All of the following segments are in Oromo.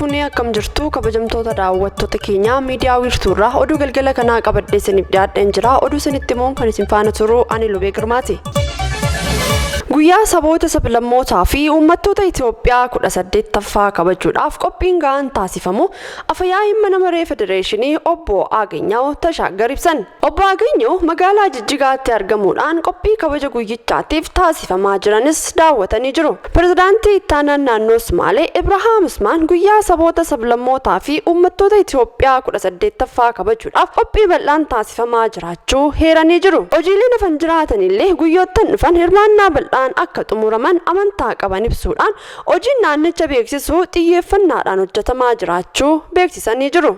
Fuunee akkam jirtu kabajamtoota daawwattoota keenyaa miidiyaa wiirtuurraa oduu galgala kanaa qabadhee isiniif dhiyaadheen jira. Oduu isinitti himuun kan isin faana turu ani Lubee Girmaati. Guyyaa saboota sablammootaa fi uummattoota Itoophiyaa 18ffaa kabajuudhaaf qophiin ga'aan taasifamu Afayaa'iin Mana Maree Federeeshinii Obbo Aagenyaw Tashaaggar ibsan. Obbo Aagenyaw magaalaa Jijjigaatti argamuudhaan qophii kabaja guyyichaatiif taasifamaa jiranis daawwatanii jiru. Pirezidaantii Ittaanaan Naannoo Sumaalee Ibrahaam Usmaan guyyaa saboota sablammootaa fi uummattoota Itoophiyaa 18ffaa kabajuudhaaf qophii bal'aan taasifamaa jiraachuu heeranii jiru. Hojiileen hafan jiraatanillee guyyoottan dhufan hirmaannaa bal'aan akka xumuraman amantaa qaban ibsuudhaan hojiin naannicha beeksisuu xiyyeeffannaadhaan hojjetamaa jiraachuu beeksisanii jiru.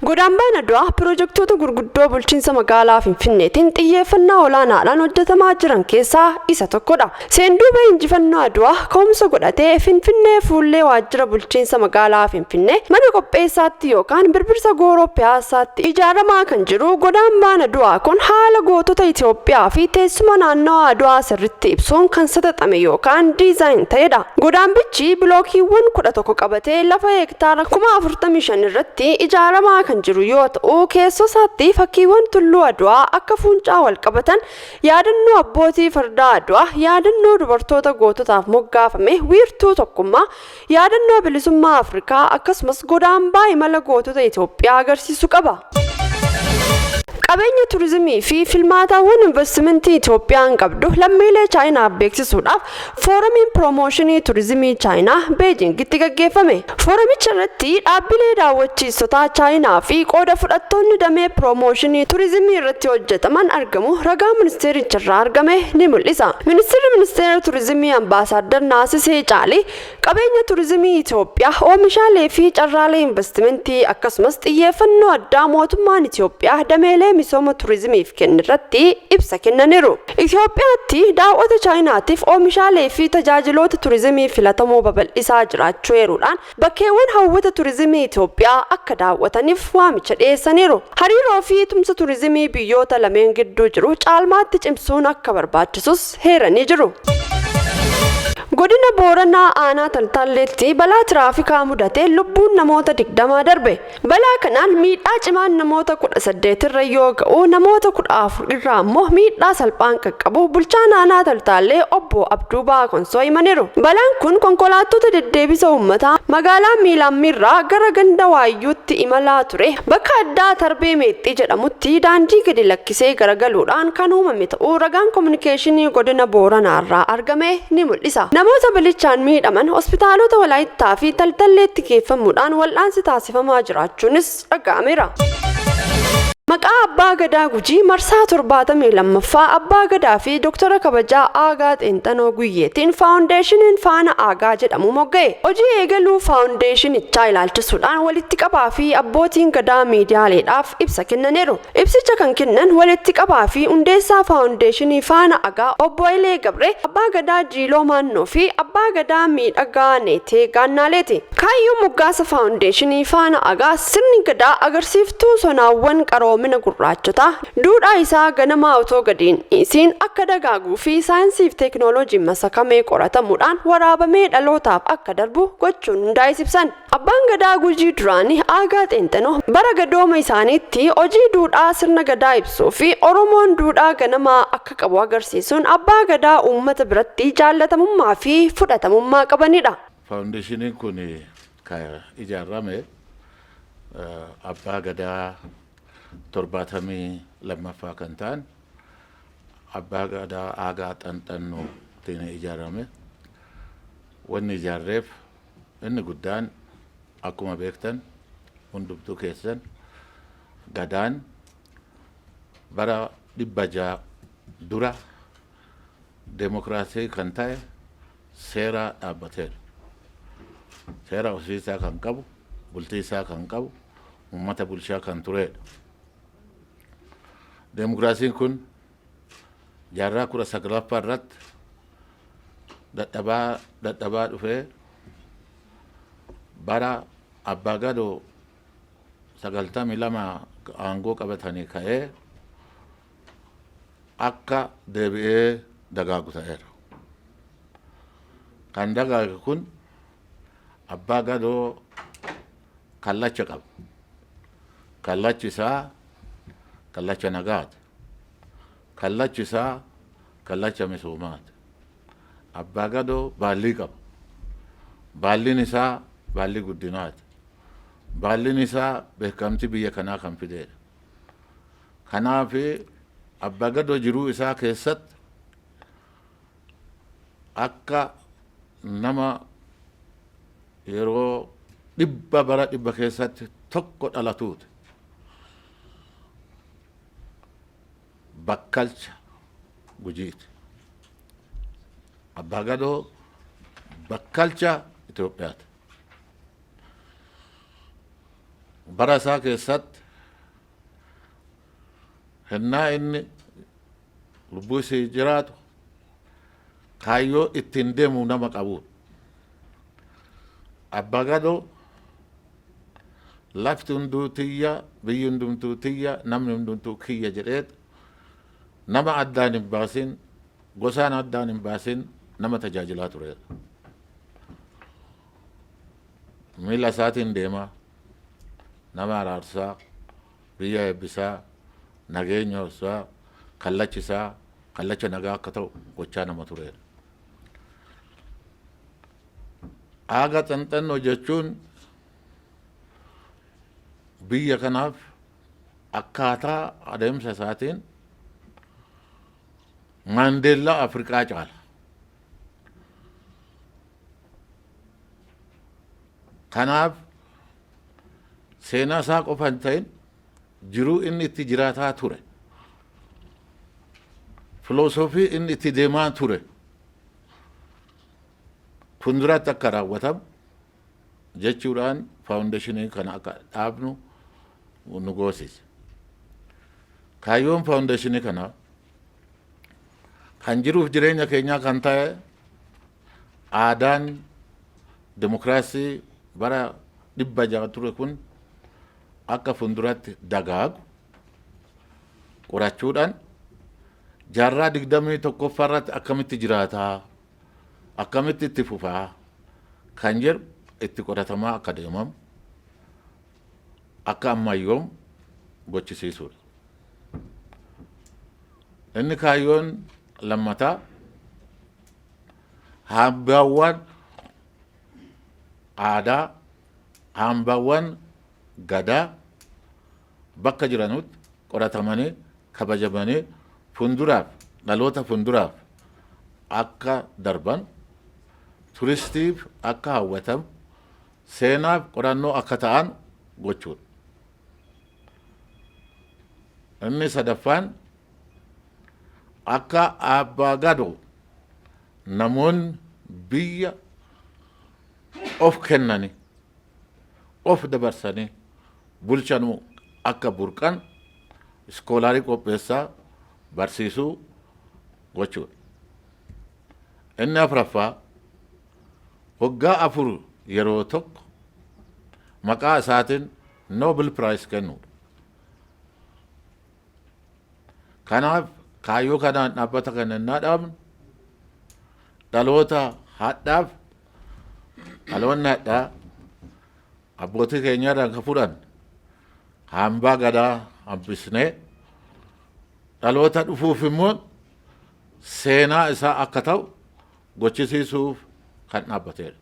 Godaambaan Adwaa pirojektoota gurguddoo bulchiinsa magaalaa Finfinneetiin xiyyeeffannaa olaanaadhaan hojjetamaa jiran keessaa isa tokkodha. Seenduubee injifannoo Adwaa ka'umsa godhatee Finfinnee fuullee waajjira bulchiinsa magaalaa Finfinnee mana qopheessaatti yookaan Birbirsa Gooroo Piyaassaatti ijaaramaa kan jiru godaambaan Adwaa kun haala gootota Itoophiyaa fi teessuma naannawaa Adwaa sirriitti ibsuun kan saxaxame yookaan diizaayin ta'edha. Godaambichi bilookiiwwan 11 qabatee lafa hektaara 45,000 irratti ijaaramaa kan jiru yoo ta'u, keessoosaatti fakkiiwwan Tulluu Adwaa akka fuuncaa walqabatan, yaadannoo abbootii fardaa Adwaa, yaadannoo dubartoota goototaaf moggaafame Wiirtuu Tokkummaa, yaadannoo bilisummaa Afrikaa akkasumas godaambaa imala gootota Itoophiyaa agarsiisu qaba. Qabeenya turizimii fi filmaataawwan investimentii Itoophiyaan qabdu lammiilee Chaayinaaf beeksisuudhaaf Fooramiin Piroomooshinii Turizimii Chaayinaa Beejingitti gaggeeffame. Fooramicha irratti dhaabbilee daawwachiistotaa Chaayinaa fi qooda fudhattoonni damee piroomooshinii turizimii irratti hojjetaman argamuu ragaa ministeericharraa argame ni mul'isa. Ministirri Ministeera Turizimii Ambaasaaddar Naasisee Caalii Qabeenya turizimii Itoophiyaa, oomishaalee fi carraalee invastimantii akkasumas xiyyeeffannoo addaa mootummaan Itoophiyaa dameelee misooma turizimiif kennerratti ibsa kennaniiru. Itoophiyaatti daawwata Chaayinaatiif oomishaalee fi tajaajiloota turizimii filatamoo babal'isaa jiraachuu eeruudhaan bakkeewwan hawwata turizimii Itoophiyaa akka daawwataniif waamicha dhiyeessaniiru. Hariiroo fi tumsa turizimii biyyoota lameen gidduu jiru caalmaatti cimsuun akka barbaachisus heeranii jiru. Godina Booranaa Aanaa Taltaalleetti balaa tiraafikaa mudateen lubbuun namoota 20 darbe. Balaa kanaan miidhaa cimaan namoota 18 irra yoo ga'u namoota 14 irraa ammoo miidhaa salphaan qaqqabuu bulchaan Aanaa Taltaallee Obbo Abduubaa Konsoo himaniiru. Balaan kun konkolaattota deddeebisa uummataa magaalaa Miilaammiirraa gara ganda Waayyuutti imalaa ture bakka addaa Tarbee Meexxii jedhamutti daandii gadi lakkisee garagaluudhaan kan uumame ta'uu ragaan Kominikeeshinii Godina Booranaarraa argame ni mul'isa. Namoota balichaan miidhaman hospitaalota Walaayittaa fi Taltalleetti geeffamuudhaan wal'aansi taasifamaa jiraachuunis dhaga'ameera. Maqaa Abbaa Gadaa Gujii marsaa 72ffaa Abbaa Gadaa fi Doktara Kabajaa Aagaa Xeenxanoo Guyyeetiin Faawundeeshiniin Faana Aagaa jedhamu mogga'e. Hojii eegaluu faawundeeshinichaa ilaalchisuudhaan walitti qabaa fi abbootiin Gadaa miidiyaaleedhaaf ibsa kennaniiru. Ibsicha kan kennan walitti qabaa fi hundeessaa Faawundeeshinii Faana Agaa Obbo Hayilee Gabree, Abbaa Gadaa Jiiloo Maannoo fi Abbaa Gadaa Miidhagaa Neetee Gaannaaleeti. Kaayyoon moggaasa Faawundeeshinii Faana Agaa sirni Gadaa agarsiiftuu sonaawwan qaroomina gurraachotaa, duudhaa isaa ganamaa otoo gadi hin dhiisiin akka dagaaguu fi saayinsii fi teeknooloojiin masakamee qoratamuudhaan waraabamee dhalootaaf akka darbu gochuun hundaa'es ibsan. Abbaan Gadaa Gujii duraanii Aagaa Xeenxenoo bara gadooma isaaniitti hojii duudhaa sirna Gadaa ibsuu fi Oromoon duudhaa ganamaa akka qabu agarsiisuun Abbaa Gadaa uummata biratti jaallatamummaa fi fudhatamummaa qabanidha. Faawundeeshiniin kun kan ijaarame Abbaa Gadaa 72ffaa kan ta'an Abbaa Gadaa Aagaa Xanxannootiin ijaarame. Wanni ijaarreef Inni guddaan akkuma beektan hundumtuu keessan Gadaan bara 600 dura demokraasii kan ta'e seera dhaabbateera. Seera ofiisaa kan qabu, bultii isaa kan qabu, uummata bulchaa kan turedha. Demokraasiin kun jaarraa 19ffaa irratti dadhabaa dadhabaa dhufee bara Abbaa Gadoo 92 aangoo qabatanii ka'ee akka deebi'ee dagaagu ta'eera. Kan dagaage kun Abbaa Gadoo kallacha qaba. Kallachi isaa kallacha nagaati. Kallachi isaa kallacha misoomaati. Abbaa Gadoo baallii qaba. Baalliin isaa baallii guddinaati. Baalliin isaa beekamtii biyya kanaa kan fideedha. Kanaaf Abbaa Gadoo jiruu isaa keessatti akka nama yeroo 100 bara 100 keessatti tokko dhalatuuti. Bakkalcha Gujiiti. Abbaa Gadoo bakkalcha Itoophiyaati. Bara isaa keessatti hennaa inni lubbuu isii jiraatu kaayyoo ittiin deemu nama qabuudha. Abbaa Gadoo lafti hunduu tiyya, biyyi hundumtuu tiyya, namni hundumtuu kiyya jedheet nama addaan hin baasin, gosaan addaan hin baasin nama tajaajilaa tureedha. Miila isaatiin deemaa, nama araarsaa, biyya eebbisaa, nageenya horsaa, kallachi isaa kallacha nagaa akka ta'u gochaa nama tureedha. Aaga xanxannoo jechuun biyya kanaaf akkaataa adeemsa isaatiin Maandeellaa Afrikaa caala. Kanaaf seenaa isaa qofa hin ta'in, jiruu inni itti jiraataa ture, filoosofii inni itti deemaa ture fuulduratti akka raawwatamu jechuudhaan faawundeeshinii kana akka dhaabnu nu goosise. Kaayyoon faawundeeshinii kanaa kan jiruuf jireenya keenyaa kan ta'e aadaan dimokiraasii bara 600 ture kun akka fuulduratti dagaagu qorachuudhaan, jaarraa 21ffaa irratti akkamitti jiraataa, akkamitti itti fufaa kan jedhu itti qoratamaa akka deemamu, akka ammayyoom gochisiisuudha. Inni kaayyoon lammataa hambaawwan aadaa, hambaawwan gadaa bakka jiranutti qoratamanii kabajamanii fuulduraaf, dhaloota fuulduraaf akka darban, turistiif akka hawwatamu, seenaaf qorannoo akka ta'an gochuudha. Inni sadaffaan akka Abbaa Gadoo namoonni biyya of kennanii, of dabarsanii bulchanuu akka burqan iskoolaarii qopheessaa barsiisuu gochuudha. Inni afraffaa waggaa 4 yeroo tokko maqaa isaatiin Nobel Prize kennuudha. Kanaaf kaayyoo kanaan dhaabbata kana innaa dhaabnu, dhaloota hadhaaf, dhaloonni hadhaa abbootii keenyarraa kan fudhan hambaa gadaa hambisnee, dhaloota dhufuuf immoo seenaa isaa akka ta'u gochisiisuuf kan dhaabbateedha.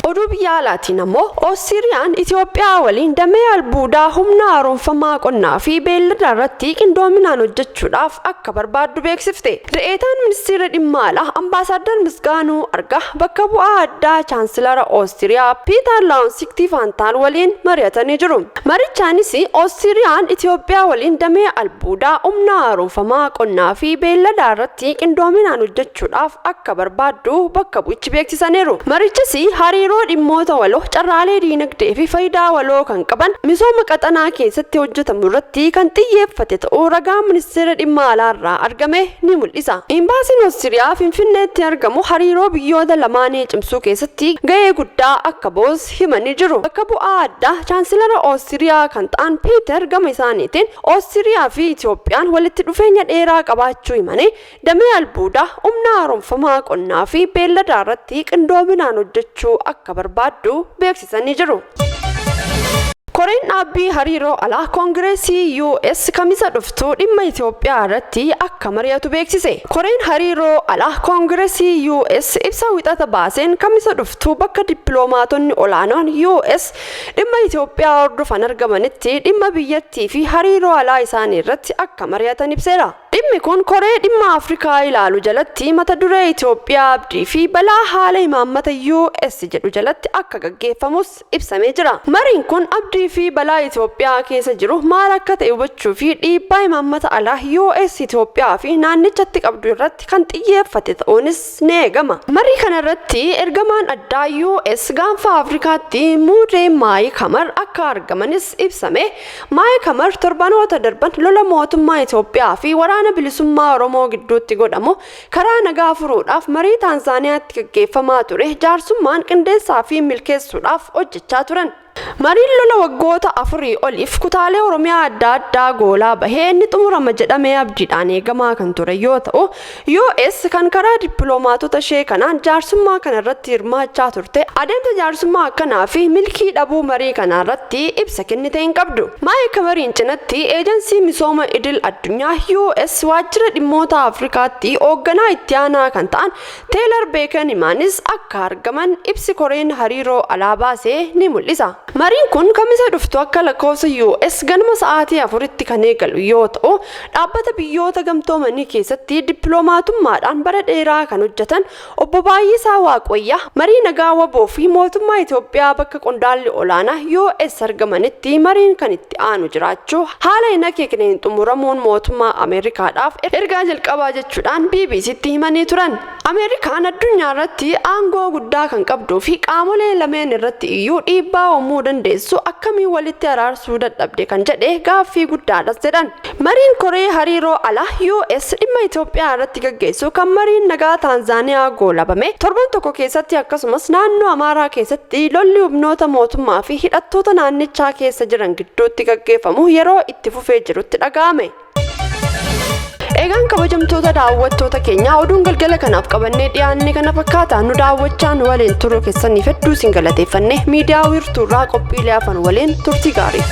Oduu biyya alaatiin ammoo Oostiriyaan Itoophiyaa waliin damee albuudaa, humna haaromfamaa, qonnaa fi beelladaa irratti qindoominaan hojjechuudhaaf akka barbaaddu beeksifte. De'eetaan ministeera dhimma alaa Ambaasaaddar Misgaanuu Argaa bakka bu'aa addaa Chaansilara Oostiriyaa Piitar Laawunsiktii Faantaal waliin mari'atanii jiru. Marichaanis Oostiriyaan Itoophiyaa waliin damee albuudaa, humna haaromfamaa, qonnaa fi beelladaa irratti qindoominaan hojjechuudhaaf akka barbaaddu bakka bu'ichi beeksisaniiru. Marichis hariiroo dhimmoota waloo, carraalee diinagdee fi faayidaa waloo kan qaban misooma qaxanaa keessatti hojjetamu irratti kan xiyyeeffate ta'uu ragaa ministeera dhimma alaarraa argame ni mul'isa. Imbaasiin Oostiriyaa Finfinneetti argamu hariiroo biyyoota lamaanii cimsuu keessatti gahee guddaa akka ba'us himanii jiru. Bakka bu'aa addaa Chaansilara Oostiriyaa kan ta'an Piiter gama isaaniitiin Oostiriyaa fi Itoophiyaan walitti dhufeenya dheeraa qabaachuu himanii, damee albuudaa, humna haaromfamaa, qonnaa fi beelladaa irratti qindoominaan hojjechuu akka barbaaddu beeksisanii jiru. Koreen dhaabbii hariiroo alaa Koongireesii US Kamisa dhuftu dhimma Itoophiyaa irratti akka mari'atu beeksise. Koreen hariiroo alaa Koongireesii US ibsa Wixata baaseen, Kamisa dhuftu bakka dippiloomaatonni olaanoon US dhimma Itoophiyaa hordofan argamanitti dhimma biyyattii fi hariiroo alaa isaanii irratti akka mari'atan ibseera. Dhimmi kun koree dhimma Afrikaa ilaalu jalatti mata duree "Itoophiyaa, abdii fi balaa haala imaammata US" jedhu jalatti akka gaggeeffamus ibsamee jira. Mariin kun abdii fi balaa Itoophiyaa keessa jiru maal akka ta'e hubachuu fi dhiibbaa imaammata alaa US Itoophiyaa fi naannichatti qabdu irratti kan xiyyeeffate ta'uunis ni eegama. Marii kana irratti ergamaan addaa US gaanfa Afrikaatti muudee Maayik Hamar akka argamanis ibsame. Maayik Hamar torbanoota darban lola mootummaa Itoophiyaa fi Waraana Bilisummaa Oromoo gidduutti godhamu karaa nagaa furuudhaaf marii Taanzaaniyaatti gaggeeffamaa ture jaarsummaan qindeessaa fi milkeessuudhaaf hojjechaa turan. Mariin lola waggoota 4 oliif kutaalee Oromiyaa adda addaa goolaa bahee inni xumurama jedhamee abdiidhaan eegamaa kan ture yoo ta'u, US kan karaa dippiloomaatota ishee kanaan jaarsummaa kana irratti hirmaachaa turte, adeemsa jaarsummaa akkanaa fi milkii dhabuu marii kanaa irratti ibsa kennite hin qabdu. Maayik Hamariin cinatti Eejansii Misooma Idil Addunyaa US waajjira dhimmoota Afrikaatti hoogganaa itti aanaa kan ta'an Teelar Beekan Imaanis akka argaman ibsi koreen hariiroo alaa baasee ni mul'isa. Mariin kun Kamisa dhuftu akka lakkoofsa US ganama sa'aatii 4tti kan eegalu yoo ta'u, Dhaabbata Biyyoota Gamtoomanii keessatti dippiloomaatummaadhaan bara dheeraa kan hojjetan Obbo Baay'isaa Waaqwayyaa marii nagaa WBO fi mootummaa Itoophiyaa bakka qondaalli olaanaa US argamanitti mariin kan itti aanu jiraachuu haala hin akeekneen xumuramuun mootummaa Ameerikaadhaaf ergaa jalqabaa jechuudhaan BBCtti himanii turan. Ameerikaan addunyaa irratti aangoo guddaa kan qabduu fi qaamolee lameen irratti iyyuu dhiibbaa uumuu dandeessu akkamiin walitti araarsuu dadhabde kan jedhe gaaffii guddaadhas jedhan. Mariin koree hariiroo alaa US dhimma Itoophiyaa irratti gaggeessu kan mariin nagaa Taanzaaniyaa goolabame torban tokko keessatti, akkasumas naannoo Amaaraa keessatti lolli humnoota mootummaa fi hidhattoota naannichaa keessa jiran gidduutti gaggeeffamu yeroo itti fufee jirutti dhaga'ame. Egaan kabajamtoota daawwattoota keenyaa, oduun galgala kanaaf qabannee dhiyaanne kana fakkaata. Nu daawwachaa nu waliin turuu keessaniif hedduu isin galateeffanne, miidiyaa Wiirtuurraa qophiilee hafan waliin turtii gaarii.